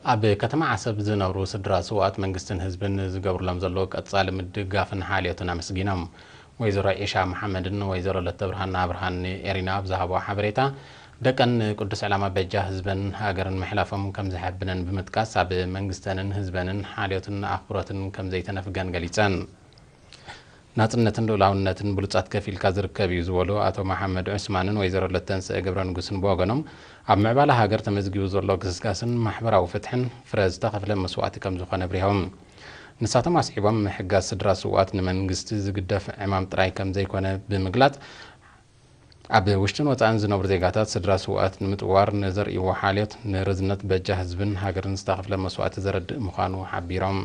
ኣብ ከተማ ዓሰብ ዝነብሩ ስድራ ስውኣት መንግስትን ህዝብን ዝገብሩሎም ዘለዉ ቀጻሊ ምድጋፍን ሓልዮትን ኣመስጊኖም። ወይዘሮ ዒሻ መሓመድን ወይዘሮ ለተብርሃን ኣብርሃን ኤሪና ኣብ ዝሃቦ ሓበሬታ፣ ደቀን ንቅዱስ ዕላማ በጃ ህዝበን ሃገርን ምሕላፎም ከም ዘሐብነን ብምጥቃስ፣ ኣብ መንግስተንን ህዝበንን ሓልዮትን ኣኽብሮትን ከም ዘይተነፍገን ገሊጸን። ናጽነትን ልኡላውነትን ብሉጻት ከፊልካ ዝርከብ እዩ ዝበሉ ኣቶ መሓመድ ዑስማንን ወይዘሮ ለተንስእ ገብረንጉስን ብወገኖም፣ ኣብ ምዕባለ ሃገር ተመዝጊቡ ዘሎ ግስጋስን ማሕበራዊ ፍትሕን ፍረ ዝተኸፍለ መስዋእቲ ከም ዝኾነ ኣብሪሆም። ንሳቶም ኣስዒቦም፣ ምሕጋዝ ስድራ ስውኣት ንመንግስቲ ዝግደፍ ዕማም ጥራይ ከም ዘይኮነ ብምግላጽ፣ ኣብ ውሽጥን ወጻእን ዝነብሩ ዜጋታት ስድራ ስውኣት ንምጥዋር ንዘርእይዎ ሓልዮት ንርዝነት በጃ ህዝብን ሃገርን ዝተኸፍለ መስዋእቲ ዘረድእ ምዃኑ ሓቢሮም።